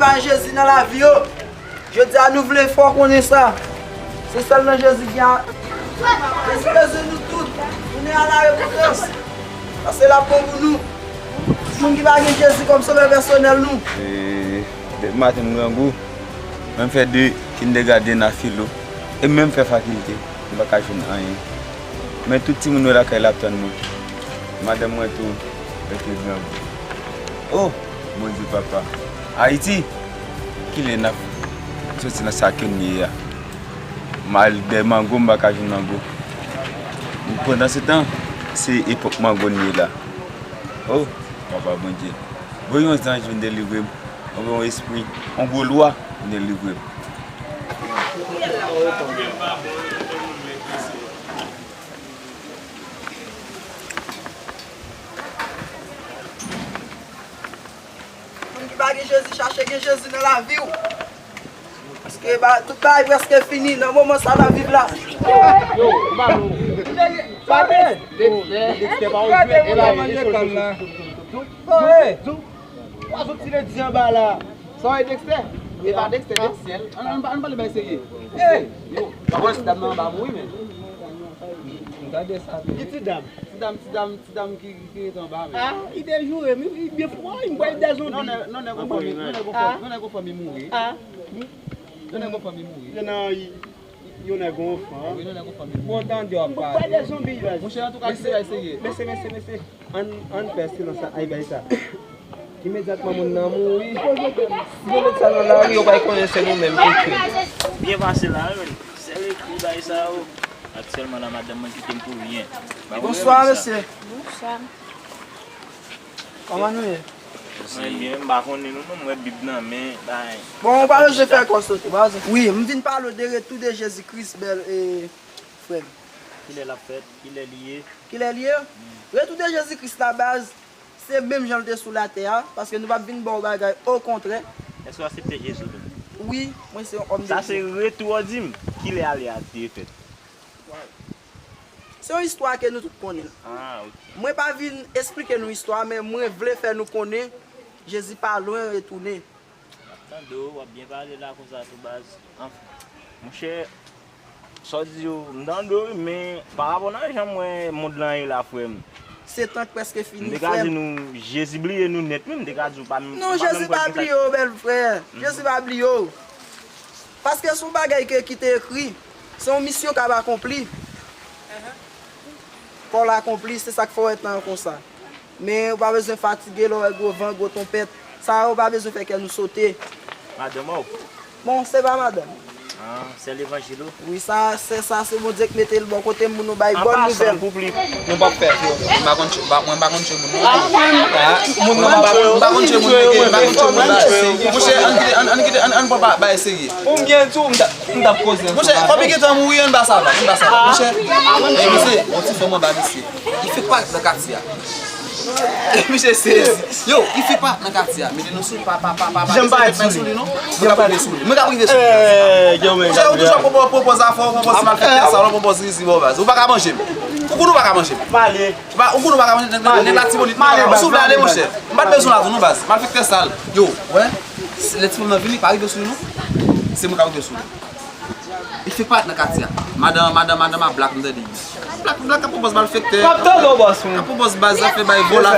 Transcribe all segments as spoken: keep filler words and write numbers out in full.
Bay Jezi nan lavi yo. Jodi a nou vle fè w konnen sa. Se sèl nan Jezi gen a. Jezi bezwen nou tout. Tounen a la repantans. Paske l ap bon pou nou. Moun ki pa gen Jezi kòm sovè pèsonèl nou. E, depi maten m grangou. Menm fè de kindergarten a filo. E menm fè fakilte. M pa ka jwenn anyen. Men tout timoun yo lakay la ap tann mwen. Madanm mwen tou rete grangou. O, Bondye papa. Ayiti, kilè n ap soti nan sa ke n ye a? M al dèyè mango, m pa ka jwenn mango. Pandansetan, se epòk mango n ye la. O, papa Bondye, voye yon zanj vin delivre m. Voye yon espri, yon gwo lwa vin delivre m. Moun ki pa gen Jezi, chache gen Jezi nan lavi w. Paske ba, tout bagay prèske fini nan moman sa n ap viv la. Yo, yo, yo. Dexter, Dexter pa jwe. E la manje kann la. Hey! Wa sot tire di anba la. Sa w ye Dexter? E pa Dexter, Dexter. Ann, ann, ann pale bay serye. Ey! Yo, pa wè ti dam nan anba mouri, men. Gade sa. Ki ti dam? Ti dam, ti dam, ti dam ki, ki rete anba, men. Ah, li te joure m, li byen fò, li bwè de zonbi. Non, nèg, non, nèg an fanmi, non, nèg an fanmi, non, nèg an fanmi mouri. Ah. Non, nèg an fanmi mouri. Yo nan, yon nèg an fanmi. Wi, non, nèg an fanmi mouri. Bon, tande w ap pale. Bwè de zonbi, baz. Monchè, antouka, ti dam eseye. Mesye, mesye, mesye. Ann, ann fè silans la, ay bay sa. Imedyatman moun nan mouri. Si yo met sa nan lari, yo pral konnen se nou menm ki fè l. Byen pase la, wi, men. Sèl ekri bay sa yo. Aktyèlman la, madanm mwen kite m pou ryen. Bonswa, mesye. Bonswa. Kòman nou ye? Mwen byen, m pa konnen nou non, m wè Bib nan men, bay. Bon, ou pa bezwen fè kò sote, ou pa bezwen. Wi, m vin pale w de retou de Jezi Kris, bèl, e, frè m. Kilè l ap fèt? Kilè li ye? Kilè li ye? Retou de Jezi Kris la, baz, se menm jan l te sou latè a, paske nou p ap vin ba w bagay, okontrè. Èske w aksepte Jezi ou menm? Wi, mwen se yon òm de Dye. Sa se retou w di m, kilè ale a te fèt? Se yon istwa ke nou tout konnen. Ah, ok. Mwen pa vin esplike nou istwa, men mwen vle fè nou konnen Jezi pa lwen retounen. M ap tande w, w ap byen pale la konsa tou baz. Anfen, monchè, sa w di yo, m tande w wi, men pa rapò nan jan m wè mond lan ye la, frè m. Se tan k prèske fini, frè m. M te ka di nou, Jezi bliye nou nèt, wi, m te ka di w pa menm. Non, Jezi pa bliye w, bèl frè. Jezi pa bliye w. Paske se yon bagay ke, ki te ekri. Se yon misyon k ap akonpli. Fò l akonpli, se sa k fè w wè tan an konsa. Men ou pa bezwen fatige lè w wè gwo van, gwo twonpèt. Sa yo pa bezwen fè kè nou sote. Madanm ou? Bon, se pa madanm. Ah, sè levanjil ou? Wi, sa, sè sa, se Bondye k mete l bò kote m pou nou bay bòn nouvèl. An pasan pou pli. Nou p ap fè. Mwen pa konn tchè, mwen pa konn tchè moun non. Ah, moun nan pa konn, pa konn tchè moun nèg, pa konn tchè moun la. Monchè, ann kite, ann, ann kite, ann, ann pran bagay serye. Ou m gen tou, m t ap, m t ap koze. Monchè, kòm li gentan mouri, ann ba sa va, ann ba sa va. Monchè, e misye, yon ti fanm anba misye. Li fè pa nan katye a. Misye sezi. Yo, li fè pa nan katye a. Mete nou sou pa, pa, pa, pa, pa. Janm pa sou li non. Mwen ka rive sou li. Mwen ka rive sou li. Monchè, ou toujou ap pwopoze afè, ou pwopoze malfektè sa, ou pwopoze rizi bò baz. Ou pa ka manje m. Ou konnen ou pa ka manje m. Ou konnen ou pa ka manje m. Nèg la Tibonit. Ou sou vle ale, monchè. M pa t bezwen la tou non baz. Malfektè sal. Yo, wè. Lè ti fanm nan vini, pa rive sou li non. Se mwen ka rive sou li. Li fè parèt nan katye a. Madan, madan, madan a blak, m tande. Blak, blak ap pran pòz malfektè. M ap tande w, bòs mwen. Ap pran pòz baz, ap fè bay vòlè.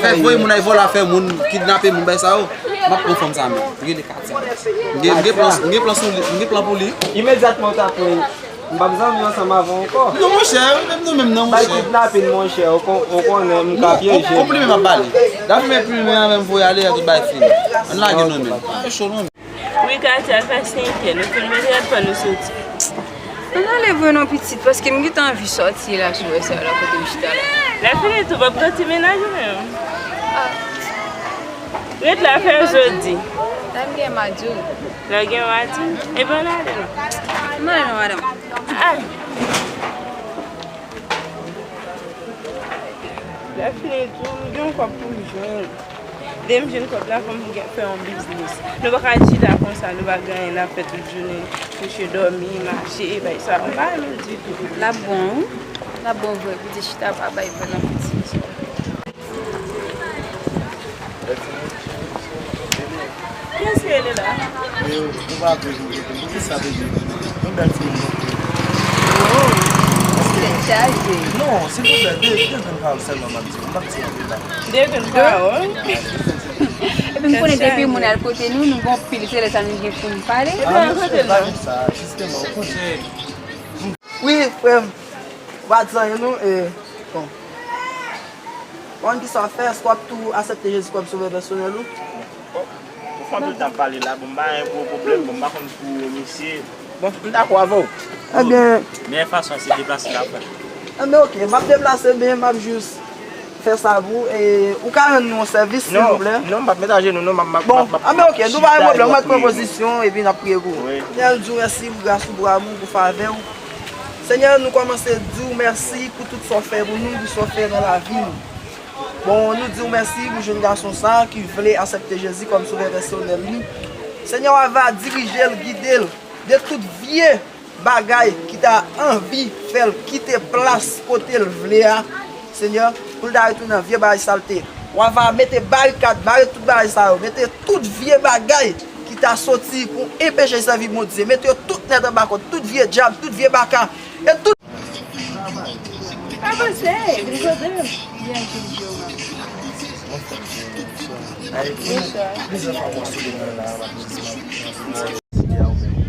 Fè voye moun al vòlè, fè moun kidnape moun, bay sa yo. M ap pran fanm sa menm. Rele katye a. M gen, m gen plan, m gen plan sou li, m gen plan pou li. Imedyatman w ta pran, m p ap zanmi ansanm avè w ankò. Non, monchè, menm nou menm non, monchè. Bay kidnapin, monchè, ou kon-, ou konnen m ka pyeje. Non, konpliman m ap ba li. L ap fimen plimen an menm voye ale, tout bagay fini. Ann lage nou menm. Pa cho non. Wi, Katia, al fè senkè. Nou fin mete rad pa nou soti. Ann ale vre non, pitit, paske m gentan anvi sòti la, sou wè sa la kote m chita la. Lè fini tou, w ap pran ti mennaj ou menm. Ah. Ret la, fè jodi. Lè m gen madi wi. Lè w gen madi? Ebyen, ann ale non. M ale non, madanm. Ay. Lè fini tou, m gen yon kòb pou m jwenn. Lè m jwenn kòb la, fò m gen, fè yon biznis. Nou pa ka chita konsa, nou pa gen anyen n ap fè tout jounen. Kouche, dòmi, mache, bay sa. M pa renmen l ditou. L ap bon, wi. L ap bon vre, pou di chita pa bay vre nan piti. Kiyès ki rele la? Ou pa vle pou mwen, poukisa bebe? Yon bèl timoun non. Tèt chaje. Non, silvouplè, de, de grenn pawòl sèlman m ap di w. M p ap di anpil bagay. De grenn pawòl? Epi m konnen depi moun al kote nou, nou gen anpil, se lè sa nou gen pou n pale. Ah, non, se pa konsa, jisteman, okontrè. Wi, frè m, ou pa di anyen non, e, bon. Ou konn kisa w ap fè, èske w ap tou aksepte Jezi kòm sovè pèsonèl ou? Bon, ou fè anpil tan ap pale la, bon, m pa gen gwo pwoblèm, bon, m pa konn pou misye. Bon, m dakò avè w. Ebyen. Meyè fason se deplase la, frè. Ebyen, oke, m ap deplase, men m ap jis fè sa pou ou. E ou ka rann nou yon sèvis, silvouplè? Non, non, m p ap met ajenou, non, m ap, m ap, bon, m ap, m ap, ah, ben, oke, nou pa gen pwòblèm, mwen pran pozisyon, epi n ap priye pou ou. Wi. Senyè, nou di w mèsi pou gras ou, pou amou, pou favè w. Senyè, nou kòmanse di w mèsi pou tout sa w fè pou nou, pou sa w fè nan lavi nou. Bon, nou di w mèsi pou jèn gason sa a ki vle aksepte Jezi kòm sovè pèsonèl li. Senyè, w ava dirije l, gide l de tout vye bagay ki ta anvi fè l kite plas kote l vle a, Senyè, pou l ta retounen nan vye bagay salte. W ava mete barikad, bare tout bagay sa yo, mete tout vye bagay ki ta soti pou enpeche sèvi Bondye, mete yo tout nèt anba kòd, tout vye dyab, tout vye baka, e tout. Avanse, vin kote m. Bonswa.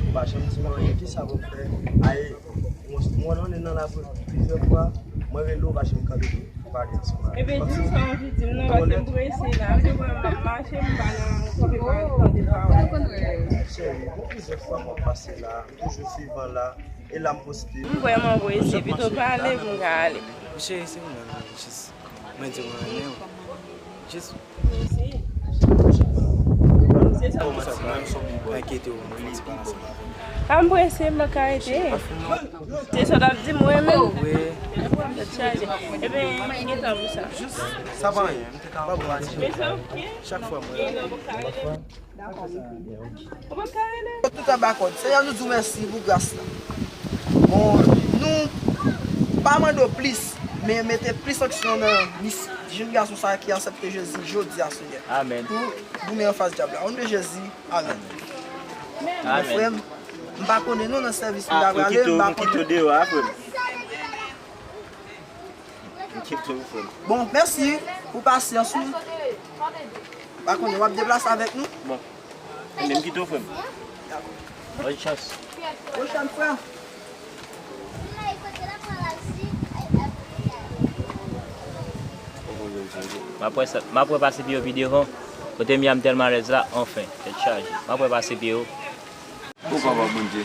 Ou pa janm di m anyen, kisa pou m fè? Ay, mwen, mwen nan, nan lapri plizyè fwa, mwen rele w, ou pa janm kanpe pou pale ansanm avè m. Ebyen, di m sa w anvi di m non, paske m prese la. Se vre, m ap mache, m pa nan okipe pa tande pawòl. Cheri, gon plizyè fwa m ap pase la, m toujou swivan la, e la m poste. M vrèman prese, pito pale pou m ka ale. Cheri, se mwen, jis, mwen di w mwen renmen w. Jis. Pa enkyete w, mwen li pa ansanm avè m. A, m prese, m pa ka rete. Se sa w t ap di m, wi, men. Wi. Tèt chaje. Ebyen, gen tan pou sa. Jis, sa pa anyen. M te ka ankouraje w. Men se oke. Chak fwa mwen. Ou pa ka rele. Tout anba kòd. Senyè, nou di w mèsi pou gras la. Bon, nou pa mande w plis, men mete plis onksyon nan mis-, jèn gason sa a ki aksepte Jezi jodi a, Senyè. Amèn. Pou goumen anfas dyab la. O non de Jezi, amèn. Amèn. Bon, frè m, m pa konnen non nan sèvis m ta prale, m pa konnen. M kite w deyò a, frè m. M kite w, frè m. Bon, mèsi pou pasyans ou. M pa konnen, w ap deplase avèk nou? Bon. Enben, m kite w, frè m. Dakò. Bòn chans. Pwochèn fwa. M ap wè sa, m ap wè pase pye yo pi devan. Kote m ye a, m tèlman alèz la, anfen, tèt chaje. M ap wè pase pye yo. O Papa Bondye,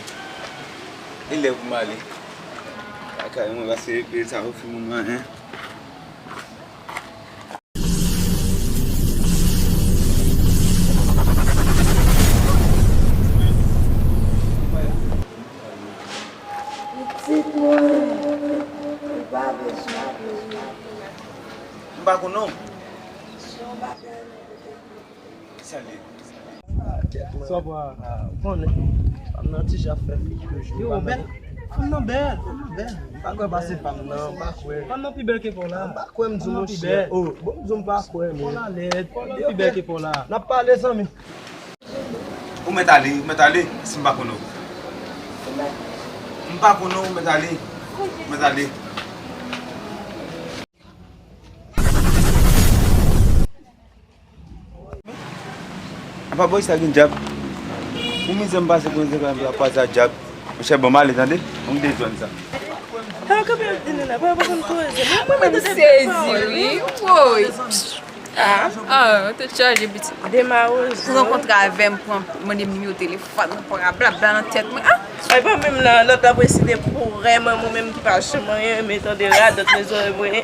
e lè pou m ale lakay mwen, paske pye sa yo fin moun mwen, en. Pitit mwen, ou pa bezwen ap bezwen ap. M pa konn non. Sa w pa konnen. Fanm nan ti jan ap fè figi toujou. Yo, bèl. Fanm nan bèl, fanm nan bèl. M pa kwè pase fanm nan, m pa kwè. Fanm nan pi bèl ke pa w la. M pa kwè m di w monchè. Oh, bon, m di w m pa kwè, men. Fanm nan lèd, fanm nan pi bèl ke pa w la. N ap pale, zanmi. Ou mèt ale, ou mèt ale, si m pa konnen w. M pa konnen w, ou mèt ale. Ou mèt ale. Apa bòy sa gen djab? Pou mizè m pase pou mizè m ap kwaze ak djab. Monchè, bon, m ale, tande? Ban m de zòn sa. Sa w kanpe ap di nou la, pa konn koze. Mwen menm sezi, wi. Woy. Ah, ah, tèt chaje, pitit. Demawozo. Rankontre avè m, pran, mande m nimewo telefòn, pran blabla nan tèt mwen. Ah! Ay, pa menm nan, lòt la preside pou rè mwen, mwen menm ki pa janm anyen, men tande radòt nan zòrèy mwen.